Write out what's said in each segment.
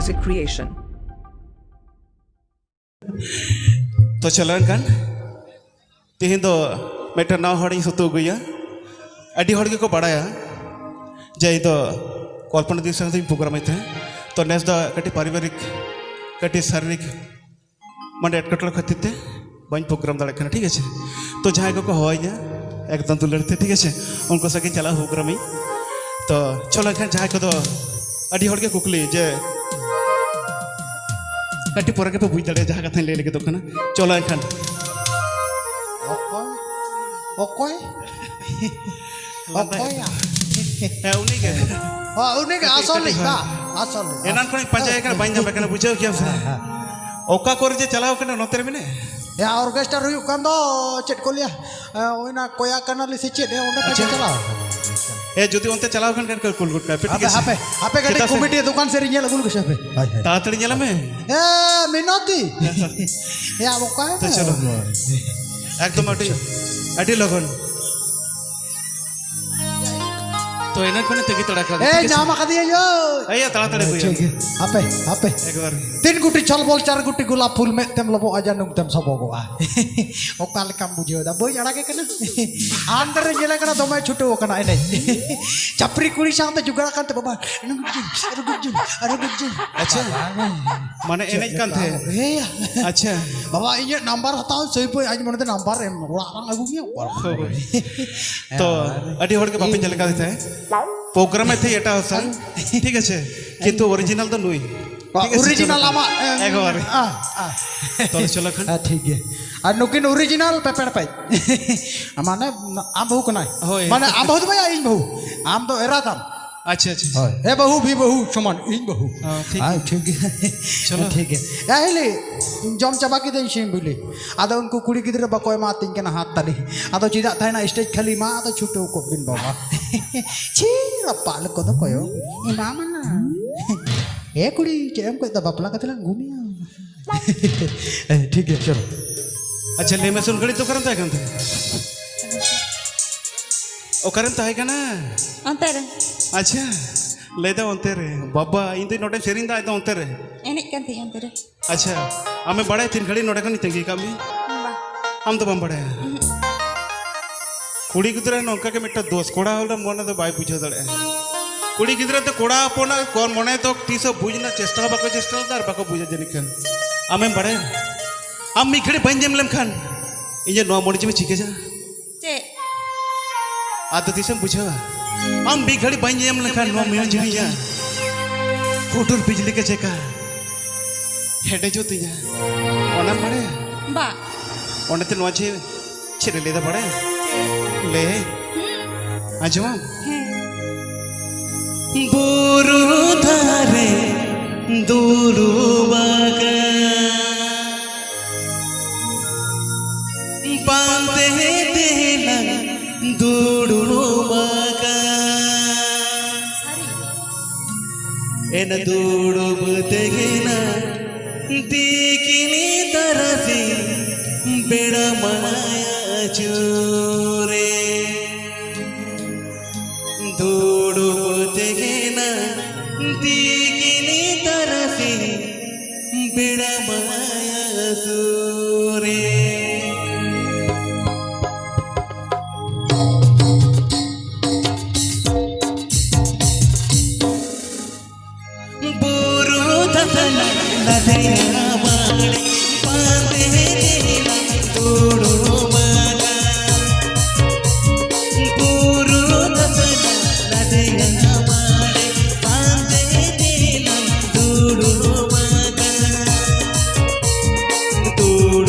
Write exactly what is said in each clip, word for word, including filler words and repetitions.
Music Creation. ᱛᱚ ᱪᱚᱞᱚ ᱮᱱᱠᱷᱟᱱ ᱛᱮᱦᱮᱧ ᱫᱚ ᱢᱤᱫᱴᱟᱝ ᱱᱟᱣᱟ ᱦᱚᱲᱤᱧ ᱥᱩᱛᱩ ᱟᱹᱜᱩᱭᱟ᱾ ᱟᱹᱰᱤ ᱦᱚᱲ ᱜᱮᱠᱚ ᱵᱟᱲᱟᱭᱟ ᱡᱮ ᱤᱧ ᱫᱚ ᱠᱚᱞᱯᱚᱱᱟ ᱫᱤᱫᱤ ᱥᱟᱶ ᱛᱮᱧ ᱯᱨᱳᱜᱨᱟᱢᱮᱫ ᱛᱟᱦᱮᱸᱫ᱾ ᱛᱚ ᱱᱮᱥ ᱫᱚ ᱠᱟᱹᱴᱤᱡ ᱯᱟᱨᱤᱵᱟᱨᱤᱠ, ᱠᱟᱹᱴᱤᱡ ᱥᱟᱨᱤᱨᱤᱠ ᱢᱟᱱᱮ ᱮᱴᱠᱮᱴᱚᱬᱮ ᱠᱷᱟᱹᱛᱤᱨ ᱛᱮ ᱵᱟᱹᱧ ᱯᱨᱳᱜᱨᱟᱢ ᱫᱟᱲᱮᱭᱟᱜ ᱠᱟᱱᱟ, ᱴᱷᱤᱠ ᱟᱪᱷᱮ? ᱛᱚ ᱡᱟᱦᱟᱸᱭ ᱠᱚᱠᱚ ᱦᱚᱦᱚᱭᱤᱧᱟ ᱮᱠᱫᱚᱢ ᱫᱩᱞᱟᱹᱲ ᱛᱮ, ᱴᱷᱤᱠ ᱟᱪᱷᱮ, ᱩᱱᱠᱩ ᱥᱟᱶ ᱜᱤᱧ ᱪᱟᱞᱟᱜᱼᱟ ᱯᱨᱳᱜᱨᱟᱢᱤᱧ᱾ ᱛᱚ ᱪᱚᱞᱚ ᱮᱱᱠᱷᱟᱱ ᱡᱟᱦᱟᱸᱭ ᱠᱚᱫᱚ ᱟᱹᱰᱤ ᱦᱚᱲᱜᱮ ᱠᱩᱠᱞᱤ ᱡᱮ ᱠᱟᱹᱴᱤᱡ ᱯᱚᱨᱮ ᱜᱮᱯᱮ ᱵᱩᱡᱽ ᱫᱟᱲᱮᱭᱟᱜᱼᱟ ᱡᱟᱦᱟᱸ ᱠᱟᱛᱷᱟᱧ ᱞᱟᱹᱭ ᱞᱟᱹᱜᱤᱫᱚᱜ ᱠᱟᱱᱟ᱾ ᱪᱚᱞᱚ ᱮᱱᱠᱷᱟᱱ᱾ ᱚᱠᱚᱭ? ᱚᱠᱚᱭ? ᱚᱠᱚᱭᱟ? ᱦᱮᱸ, ᱩᱱᱤ ᱜᱮ᱾ ᱚ, ᱩᱱᱤ ᱜᱮ ᱠᱟᱹᱴᱤᱡ, ᱟᱥᱚᱞᱤᱡ ᱠᱟᱹᱴᱤᱡ, ᱵᱟ? ᱦᱳᱭ᱾ ᱟᱥᱚᱞᱤᱡ᱾ ᱮᱱᱟᱱ ᱠᱷᱚᱱᱤᱧ ᱯᱟᱸᱡᱟᱭᱮ ᱠᱟᱱᱟ, ᱵᱟᱹᱧ ᱧᱟᱢᱮ ᱠᱟᱱᱟ, ᱵᱩᱡᱷᱟᱹᱣ ᱠᱮᱭᱟᱢ ᱥᱮ? ᱦᱮᱸ, ᱦᱮᱸ᱾ ᱚᱠᱟ ᱠᱚᱨᱮ ᱡᱮ ᱪᱟᱞᱟᱣ ᱠᱟᱱᱟ, ᱱᱚᱛᱮ ᱨᱮ ᱢᱮᱱᱟᱭᱟ? ᱭᱟ, ᱚᱨᱜᱮᱥᱴᱟᱨ ᱦᱩᱭᱩᱜ ᱠᱟᱱ ᱫᱚ, ᱪᱮᱫ ᱠᱚ ᱞᱟᱹᱭᱟ? ᱮ, ᱚᱱᱟ ᱠᱚᱭᱟ ᱠᱟᱱᱟᱞᱤ ᱥᱮ ᱪᱮᱫ? ᱮ, ᱚᱸᱰᱮ ᱯᱮ ᱟᱪᱪᱷᱟ᱾ ᱪᱟᱞᱟᱣ? ᱮ, ᱡᱩᱫᱤ ᱚᱱᱛᱮ ᱪᱟᱞᱟᱣ ᱠᱷᱟᱱ, ᱠᱷᱟᱱ ᱠᱩᱞ ᱜᱚᱫ ᱠᱟᱭ ᱯᱮ, ᱴᱷᱤᱠ ᱦᱟᱯᱮ, ᱟᱪᱷᱮ? ᱦᱟᱯᱮ, ᱦᱟᱯᱮ, ᱠᱟᱹᱴᱤᱡ ᱪᱮᱫᱟᱜ ᱥᱮ ᱠᱚᱢᱤᱴᱤ ᱫᱚᱠᱟᱱ ᱥᱮᱫ ᱨᱮ ᱧᱮᱞ ᱟᱹᱜᱩ ᱞᱮᱠᱚ ᱥᱮ ᱦᱟᱯᱮ᱾ ᱦᱳᱭ, ᱦᱳᱭ᱾ ᱛᱟᱲᱟᱛᱟᱲᱤ ᱧᱮᱞ ᱢᱮ᱾ ᱮ, ᱢᱤᱱᱚᱛᱤ᱾ ᱭᱟ, ᱵᱚᱠᱟ᱾ ᱛᱚ, ᱪᱚᱞᱚ᱾ ᱮᱠᱫᱚᱢ ᱟᱹᱰᱤ, ᱟᱹᱰᱤ ᱞᱚᱜᱚᱱ᱾ ᱛᱚ, ᱮᱱᱟᱝ ᱠᱷᱚᱱᱮ ᱛᱟᱹᱜᱤ ᱛᱟᱲᱟ ᱠᱟᱜ ᱮ, ᱴᱷᱤᱠ ᱟᱪᱷᱮ? ᱧᱟᱢ ᱟᱠᱟᱫᱮᱭᱟ ᱭᱳ᱾ ᱮᱭᱟ, ᱛᱟᱲᱟᱛᱟᱲᱤ ᱟᱹᱜᱩᱭᱟ᱾ ᱴᱷᱤᱠ ᱜᱮᱭᱟ᱾ ᱦᱟᱯᱮ, ᱦᱟᱯᱮ᱾ ᱮᱠᱵᱟᱨ᱾ ᱛᱤᱱ ᱠᱩᱴᱤ ᱪᱷᱚᱞ ᱵᱚᱞ, ᱪᱟᱨ ᱠᱩᱴᱤ ᱜᱩᱞᱟᱯ ᱯᱷᱩᱞ, ᱢᱮᱫ ᱛᱮᱢ ᱞᱚᱵᱚᱜᱼᱟ, ᱡᱟᱹᱱᱩᱢ ᱛᱮᱢ ᱥᱚᱵᱚᱜᱚᱜᱼᱟ᱾ ᱚᱠᱟ ᱞᱮᱠᱟᱢ ᱵᱩᱡᱷᱟᱹᱣ ᱮᱫᱟ? ᱵᱟᱹᱧ ᱟᱲᱟᱜᱮ ᱠᱟᱱᱟ᱾ ᱦᱟᱱᱛᱮ ᱨᱮ ᱧᱮᱞᱮ ᱠᱟᱱᱟ, ᱫᱚᱢᱮ ᱪᱷᱩᱴᱟᱹᱣ ᱟᱠᱟᱱᱟ ᱮᱱᱮᱡ᱾ ᱪᱟᱯᱨᱤ ᱠᱩᱲᱤ ᱥᱟᱶᱛᱮ ᱡᱚᱜᱟᱲ ᱟᱠᱟᱱ ᱛᱮ, ᱵᱟᱵᱟ, ᱟᱨᱚ ᱜᱩᱡᱩᱱ, ᱟᱨᱚ ᱜᱩᱡᱩᱱ, ᱟᱨᱚ ᱜᱩᱡᱩᱱ᱾ ᱟᱪᱪᱷᱟ᱾ ᱢᱟᱱᱮ ᱮᱱᱮᱡ ᱠᱟᱱ ᱛᱟᱦᱮᱸᱫ᱾ ᱦᱮᱸ᱾ ᱟᱪᱪᱷᱟ᱾ ᱵᱟᱵᱟ, ᱤᱧᱟᱹᱜ ᱱᱟᱢᱵᱟᱨ ᱦᱟᱛᱟᱣ ᱥᱟᱹᱭ ᱯᱟᱹᱭ, ᱟᱡ ᱢᱚᱱᱮᱛᱮ ᱱᱟᱢᱵᱟᱨ ᱮᱢ, ᱚᱲᱟᱜ ᱨᱟᱝ ᱟᱹᱜᱩ ᱢᱮᱭᱟ, ᱚᱠᱟ ᱨᱮ? ᱦᱳᱭ, ᱦᱳᱭ᱾ ᱛᱚ, ᱟᱹᱰᱤ ᱦᱚᱲ ᱜᱮ ᱵᱟᱯᱮ ᱧᱮᱞ ᱠᱟᱫᱮ ᱛᱟᱦᱮᱸᱫ᱾ ᱯᱨᱳᱜᱨᱟᱢ ᱮ ᱛᱟᱦᱮᱸᱫ ᱮᱴᱟᱜ ᱦᱚᱲ ᱥᱟᱶ᱾ ᱴᱷᱤᱠ ᱟᱪᱷᱮ? ᱠᱤᱱᱛᱩ ᱚᱨᱤᱡᱤᱱᱟᱞ ᱫᱚ ᱱᱩᱭ᱾ ᱴᱷᱤᱠ ᱟᱪᱷᱮ? ᱚᱨᱤᱡᱤᱱᱟᱞ ᱪᱚᱞᱚ᱾ ᱟᱢᱟᱜ, ᱮᱢ, ᱮᱠᱵᱟᱨᱮ᱾ ᱟ, ᱟ᱾ ᱛᱚᱵᱮ ᱪᱚᱞᱚ ᱠᱷᱟᱱ᱾ ᱦᱮᱸ, ᱴᱷᱤᱠ ᱜᱮᱭᱟ᱾ ᱟᱨ ᱱᱩᱠᱤᱱ ᱚᱨᱤᱡᱤᱱᱟᱞ ᱯᱮᱯᱮᱲ ᱯᱮᱡ᱾ ᱢᱟᱱᱮ, ᱟᱢ ᱵᱟᱹᱦᱩ ᱠᱟᱱᱟᱭ᱾ ᱦᱳᱭ᱾ ᱢᱟᱱᱮ, ᱟᱢ ᱵᱟᱹᱦᱩ ᱫᱚ ᱵᱟᱭ, ᱤᱧ ᱵᱟᱹᱦᱩ᱾ ᱟᱢ ᱫᱚ ᱮᱨᱟ ᱛᱟᱢ᱾ ᱟᱪᱪᱷᱟ, ᱟᱪᱪᱷᱟ, ᱟᱪᱪᱷᱟ᱾ ᱦᱳᱭ᱾ ᱮ ᱵᱟᱹᱦᱩ, ᱵᱤ ᱵᱟᱹᱦᱩ, ᱥᱚᱢᱟᱱ, ᱤᱧ ᱵᱟᱹᱦᱩ᱾ ᱦᱚᱸ, ᱴᱷᱤᱠ ᱟᱭ, ᱜᱮᱭᱟ᱾ ᱴᱷᱤᱠ ᱜᱮᱭᱟ᱾ ᱪᱚᱞᱚ᱾ ᱴᱷᱤᱠ ᱜᱮᱭᱟ᱾ ᱮ ᱦᱤᱞᱤ, ᱡᱚᱢ ᱪᱟᱵᱟ ᱠᱤᱫᱟᱹᱧ ᱥᱤᱢ ᱵᱤᱞᱤ᱾ ᱟᱫᱚ ᱩᱱᱠᱩ ᱠᱩᱲᱤ ᱜᱤᱫᱽᱨᱟᱹ ᱵᱟᱠᱚ ᱮᱢᱟᱛᱤᱧ ᱠᱟᱱᱟ ᱦᱟᱛ ᱛᱟᱹᱞᱤ᱾ ᱟᱫᱚ ᱪᱮᱫᱟᱜ ᱛᱟᱦᱮᱱᱟ ᱥᱴᱮᱡᱽ ᱠᱷᱟᱹᱞᱤ? ᱢᱟ ᱟᱫᱚ ᱪᱷᱩᱴᱟᱹᱣ ᱠᱚᱜ ᱵᱤᱱ ᱵᱟᱵᱟ᱾ ᱪᱷᱤ, ᱨᱟᱯᱟᱜ ᱞᱮᱠᱚ ᱫᱚ ᱠᱚᱭᱚᱜ᱾ ᱮᱢᱟ ᱢᱟᱱᱟ᱾ ᱮ ᱠᱩᱲᱤ, ᱪᱮᱫ ᱮᱢ ᱠᱚᱭᱚᱜ ᱫᱟ? ᱵᱟᱯᱞᱟ ᱠᱟᱛᱮ ᱞᱟᱝ ᱜᱩᱢᱤᱭᱟ᱾ ᱮ, ᱴᱷᱤᱠ ᱜᱮᱭᱟ, ᱪᱚᱞᱚ᱾ ᱟᱪᱪᱷᱟ, ᱞᱟᱹᱭ ᱢᱮ, ᱥᱩᱱ ᱜᱷᱟᱹᱲᱤᱡ ᱫᱚ ᱚᱠᱟᱨᱮᱢ ᱛᱟᱦᱮᱸ ᱠᱟᱱ ᱛᱟᱦᱮᱸᱫ? ᱚᱠᱟᱨᱮᱢ ᱛᱟᱦᱮᱸ ᱠᱟᱱᱟ? ᱚᱱᱛᱮ ᱨᱮ᱾ ᱟᱪᱪᱷᱟ, ᱞᱟᱹᱭ ᱫᱟ ᱚᱱᱛᱮ ᱨᱮ ᱵᱟᱵᱟ, ᱤᱧ ᱫᱚ ᱱᱚᱰᱮ ᱥᱮᱨᱮᱧ ᱫᱟ, ᱟᱡ ᱫᱚ ᱚᱱᱛᱮ ᱨᱮ᱾ ᱮᱱᱮᱡ ᱠᱟᱱ ᱛᱟᱦᱮᱸ ᱚᱱᱛᱮ ᱨᱮ᱾ ᱟᱪᱪᱷᱟ, ᱟᱢᱮᱢ ᱵᱟᱲᱟᱭᱟ ᱛᱤᱱ ᱜᱷᱟᱹᱲᱤᱡ ᱱᱚᱰᱮ ᱠᱷᱚᱱᱤᱧ ᱛᱟᱺᱜᱤ ᱠᱟᱜ ᱢᱮ? ᱵᱟ᱾ ᱟᱢ ᱫᱚ ᱵᱟᱢ ᱵᱟᱲᱟᱭᱟ? ᱩᱦᱩᱸ᱾ ᱠᱩᱲᱤ ᱜᱤᱫᱽᱨᱟᱹ ᱱᱚᱝᱠᱟ ᱜᱮ ᱢᱤᱫᱴᱟᱝ ᱫᱳᱥ, ᱠᱚᱲᱟ ᱦᱚᱲ ᱢᱚᱱᱮ ᱫᱚ ᱵᱟᱭ ᱵᱩᱡᱷᱟᱹᱣ ᱫᱟᱲᱮᱭᱟᱜᱼᱟ᱾ ᱠᱩᱲᱤ ᱜᱤᱫᱽᱨᱟᱹ ᱫᱚ ᱠᱚᱲᱟ ᱦᱚᱯᱚᱱᱟᱜ ᱠᱚ ᱢᱚᱱᱮ ᱫᱚ ᱛᱤᱥ ᱦᱚᱸ ᱵᱩᱡᱽ ᱨᱮᱱᱟᱜ ᱪᱮᱥᱴᱟ ᱦᱚᱸ ᱵᱟᱠᱚ ᱪᱮᱥᱴᱟ ᱞᱮᱫᱟ ᱟᱨ ᱵᱟᱠᱚ ᱵᱩᱡᱟ ᱡᱟᱹᱱᱤᱡ ᱠᱷᱟᱱ᱾ ᱟᱢᱮᱢ ᱵᱟᱲᱟᱭᱟ? ᱟᱢ ᱢᱤᱫ ᱜᱷᱟᱹᱲᱤᱡ ᱵᱟᱹᱧ ᱧᱟᱢ ᱞᱮᱢᱠᱷᱟᱱ ᱤᱧᱟᱹᱜ ᱱᱚᱣᱟ ᱢᱚᱱᱮ ᱡᱤᱣᱤ ᱪᱤᱠᱟᱹᱭᱟ? ᱪᱮᱫ? ᱟᱫᱚ ᱛᱤᱥᱮᱢ ᱵᱩᱡᱷᱟᱹᱣᱟ? ᱟᱢ ᱢᱤᱫ ᱜᱷᱟᱹᱲᱤᱡ ᱵᱟᱹᱧ ᱧᱟᱢ ᱞᱮᱠᱷᱟᱱ ᱱᱚᱣᱟ ᱢᱤᱭᱩᱡᱤᱠ ᱤᱧᱟᱹᱜ ᱦᱩᱰᱩᱨ ᱵᱤᱡᱽᱞᱤ ᱜᱮ ᱪᱮᱠᱟ ᱦᱮᱰᱮᱡᱚᱜ ᱛᱤᱧᱟ᱾ ᱚᱱᱟᱢ ᱵᱟᱲᱟᱭᱟ? ᱵᱟ᱾ ᱚᱱᱟᱛᱮ ᱱᱚᱣᱟ ᱡᱮ ᱪᱮᱫ ᱮ ᱞᱟᱹᱭᱫᱟ ᱵᱟᱲᱟᱭᱟ? ᱞᱟᱹᱭ᱾ ᱦᱩᱸ᱾ ᱟᱸᱡᱚᱢᱟᱢ? ᱦᱮᱸ᱾ ᱵᱩᱨᱩ ᱫᱷᱟᱨᱮ ᱫᱩᱲᱩᱵ ᱟᱠᱟᱱ ᱯᱟᱱᱛᱮ ᱛᱮᱞᱟᱝ ᱫᱩᱲᱩᱵ ᱟᱠᱟᱱ᱾ ᱮᱱ ᱫᱩᱲᱩᱵ ᱛᱮᱜᱮ ᱱᱟ ᱛᱤᱠᱤᱱ ᱛᱟᱨᱟᱥᱤᱧ ᱵᱮᱲᱟ ᱢᱟᱭ ᱟᱹᱪᱩᱨᱮ᱾ ᱫᱩᱲᱩᱵ ᱛᱮᱜᱮ ᱱᱟ ᱛᱤᱠᱤᱱ ᱛᱟᱨᱟᱥᱤᱧ ᱵᱮᱲᱟ ᱢᱟᱭᱟ ᱥᱩᱨᱮ᱾ ᱵᱩᱨᱩ ᱫᱷᱟᱥᱱᱟ ᱞᱟᱫᱮᱭᱟ ᱵᱟᱲᱮ ᱯᱟᱱᱛᱮ ᱛᱮᱞᱟ ᱫᱩᱲᱩᱵ ᱟᱠᱟᱱ᱾ ᱵᱩᱨᱩ ᱫᱷᱟᱥᱱᱟ ᱞᱟᱫᱮᱭᱟ ᱵᱟᱲᱮ ᱯᱟᱱᱛᱮ ᱛᱮᱞᱟ ᱫᱩᱲᱩᱵ ᱟᱠᱟᱱ᱾ ᱫᱩᱲᱩᱵ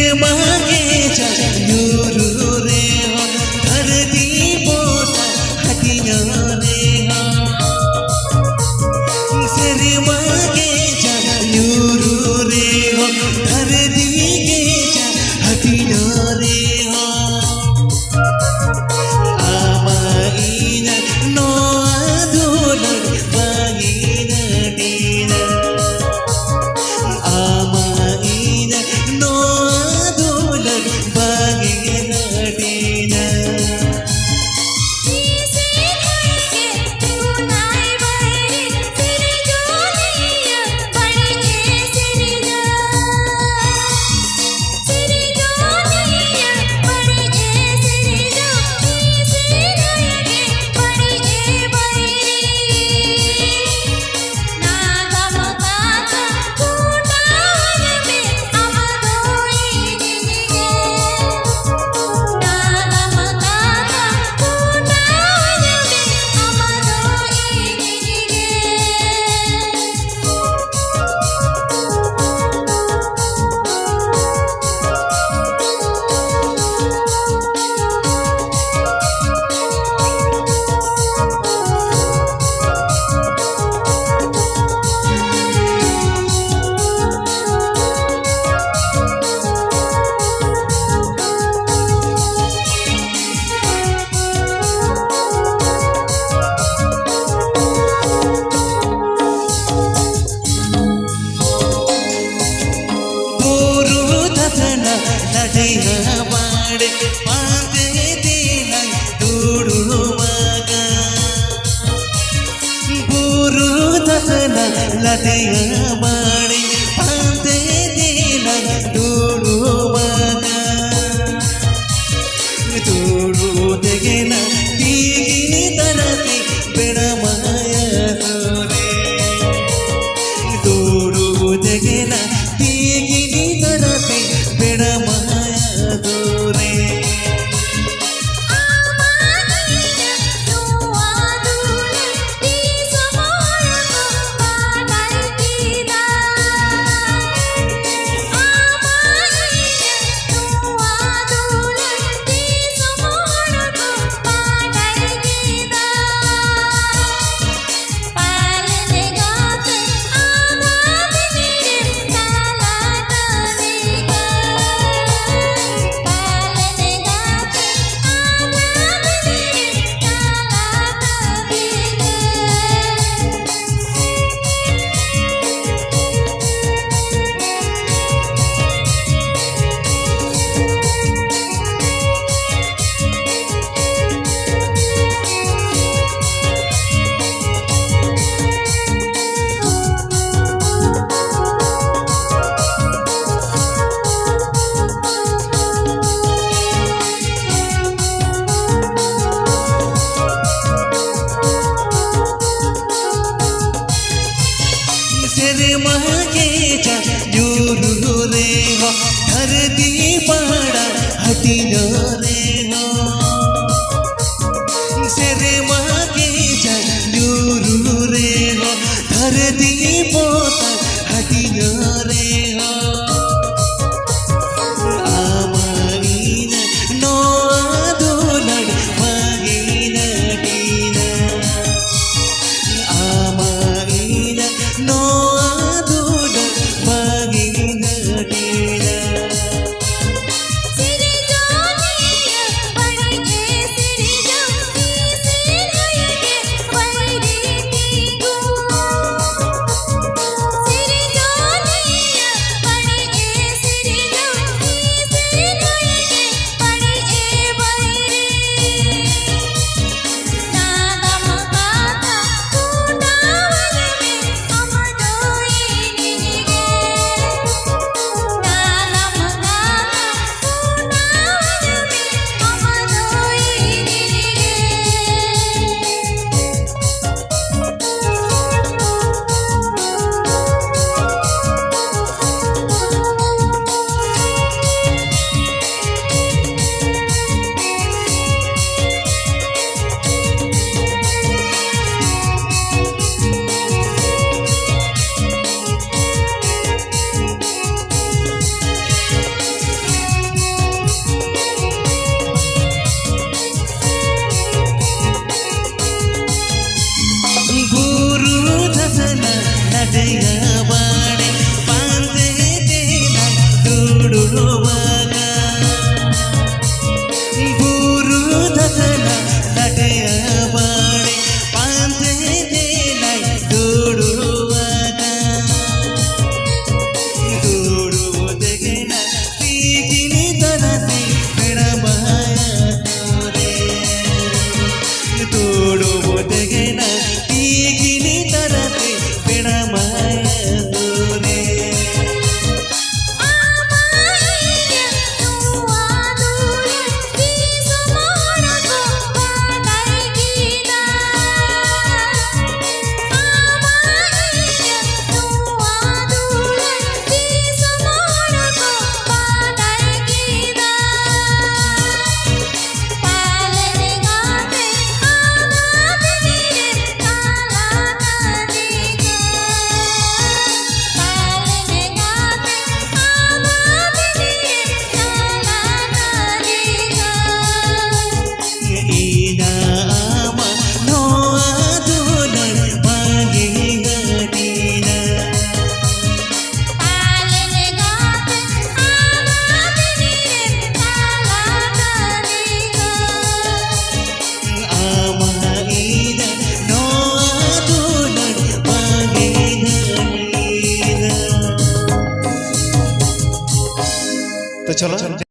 ᱥᱮᱨᱢᱟ ᱜᱮ ᱡᱟ ᱧᱩᱨᱩ ᱨᱮᱦᱚᱸ, ᱫᱷᱟᱹᱨᱛᱤ ᱵᱚᱥᱟ ᱦᱟᱹᱴᱤᱧᱟ ᱨᱮᱦᱚᱸ᱾ ᱥᱮᱨᱢᱟ ᱜᱮ ᱡᱟ ᱧᱩᱨᱩ ᱨᱮᱦᱚᱸ, ᱫᱷᱟᱹᱨᱛᱤ ᱜᱮ ᱡᱟ ᱦᱟᱹᱴᱤᱧᱟ ᱨᱮᱦᱚᱸ᱾ ᱟᱢᱟᱜ ᱤᱧᱟᱹᱜ ᱱᱚᱣᱟ ᱫᱩᱞᱟᱹᱲ ᱵᱟᱝ ᱤᱧ ᱦᱟᱹᱴᱤᱧᱟ᱾ ᱟᱢᱟᱜ ᱤᱧᱟᱹᱜ ᱱᱚᱣᱟ ᱫᱩᱞᱟᱹᱲ ᱵᱟᱝ ᱤᱧ ᱦᱟᱹᱴᱤᱧᱟ᱾ ᱵᱩᱨᱩ ᱫᱷᱟᱥᱱᱟ ᱞᱟᱰᱮᱭᱟ ᱵᱟᱲᱮ ᱯᱟᱱᱛᱮ ᱛᱮᱞᱟᱝ ᱫᱩᱲᱩᱵᱟᱜᱟ᱾ ᱵᱩᱨᱩ ᱫᱷᱟᱥᱱᱟ ᱞᱟᱰᱮᱭᱟ ᱵᱟᱲᱮ ᱯᱟᱱᱛᱮ ᱛᱮᱞᱟᱝ ᱫᱩᱲᱩᱵᱟᱜᱟ᱾ ᱫᱩᱲᱩᱵ ᱛᱮᱜᱮ ᱱᱟ ᱛᱤᱠᱤᱱ ᱛᱟᱨᱟᱥᱤᱧ ᱵᱮᱲᱟ ᱢᱟᱭᱟ ᱥᱩᱨᱮ᱾ ᱫᱩᱲᱩᱵ ᱛᱮᱜᱮ ᱱᱟ ᱛᱤᱠᱤᱱ ᱛᱟᱨᱟᱥᱤᱧ ᱵᱮᱲᱟ ᱢᱟᱭᱟ ᱥᱩᱨᱮ᱾ ᱫᱷᱟᱹᱨᱛᱤ ᱯᱟᱲᱟ ᱦᱟᱹᱴᱤᱧ ᱨᱮᱦᱚᱸ, ᱥᱮᱨᱢᱟ ᱜᱮ ᱡᱟᱹᱱᱤᱡ ᱧᱩᱨᱩ ᱨᱮᱦᱚᱸ, ᱫᱷᱟᱹᱨᱛᱤ ᱯᱚᱛᱟᱢ ᱦᱟᱹᱴᱤᱧ ᱨᱮᱦᱚᱸ, ᱟᱢᱟᱜ ᱤᱧᱟᱹᱜ ᱱᱚᱣᱟ ᱫᱩᱞᱟᱹᱲ ᱵᱟᱝ ᱤᱧ ᱦᱟᱹᱴᱤᱧᱟ᱾ ᱟᱢᱟᱜ ᱤᱧᱟᱹᱜ ᱱᱚᱣᱟ ᱫᱩᱞᱟᱹᱲ ᱵᱟᱝ ᱤᱧ ᱦᱟᱹᱴᱤᱧᱟ᱾ ᱥᱤᱨᱡᱚᱱᱤᱭᱟᱹ ᱵᱟᱹᱲᱤᱡ ᱮ ᱥᱤᱨᱡᱟᱹᱣ, ᱥᱤᱨᱡᱚᱱᱤᱭᱟᱹ ᱵᱟᱹᱲᱤᱡ ᱮ ᱛᱤᱸᱜᱩ᱾ ᱥᱤᱨᱡᱚᱱᱤᱭᱟᱹ ᱵᱟᱹᱲᱤᱡ ᱮ ᱥᱤᱨᱡᱟᱹᱣ, ᱥᱤᱨᱡᱚᱱᱤᱭᱟᱹ ᱵᱟᱹᱲᱤᱡ ᱮ ᱵᱟᱹᱲᱤᱡ᱾ ᱵᱩᱨᱩ ᱫᱷᱟᱥᱱᱟ ᱞᱟᱰᱮᱭᱟ ᱵᱟᱲᱮ ᱯᱟᱱᱛᱮ ᱛᱮᱞᱟᱝ ᱫᱩᱲᱩᱵ ᱟᱠᱟᱱ᱾ ᱵᱩᱨᱩ ᱫᱷᱟᱥᱱᱟ ᱞᱟᱰᱮᱭᱟ ᱵᱟᱲᱮ ᱯᱟᱱᱛᱮ ᱛᱮᱞᱟᱝ ᱫᱩᱲᱩᱵ ᱟᱠᱟᱱ᱾ ᱫᱩᱲᱩᱵ ᱛᱮᱜᱮ ᱱᱟ ᱛᱤᱠᱤᱱ ᱛᱟᱨᱟᱥᱤᱧ ᱵᱮᱲᱟ ᱢᱟᱭᱟ ᱠᱚᱨᱮ᱾ ᱫᱩᱲᱩᱵ ᱛᱮᱜᱮ ᱱᱟ ᱛᱤᱠᱤᱱ ᱛᱟᱨᱟᱥᱤᱧ ᱵᱮᱲᱟ ᱢᱟᱭᱟ ᱠᱚᱨᱮ᱾ चलो।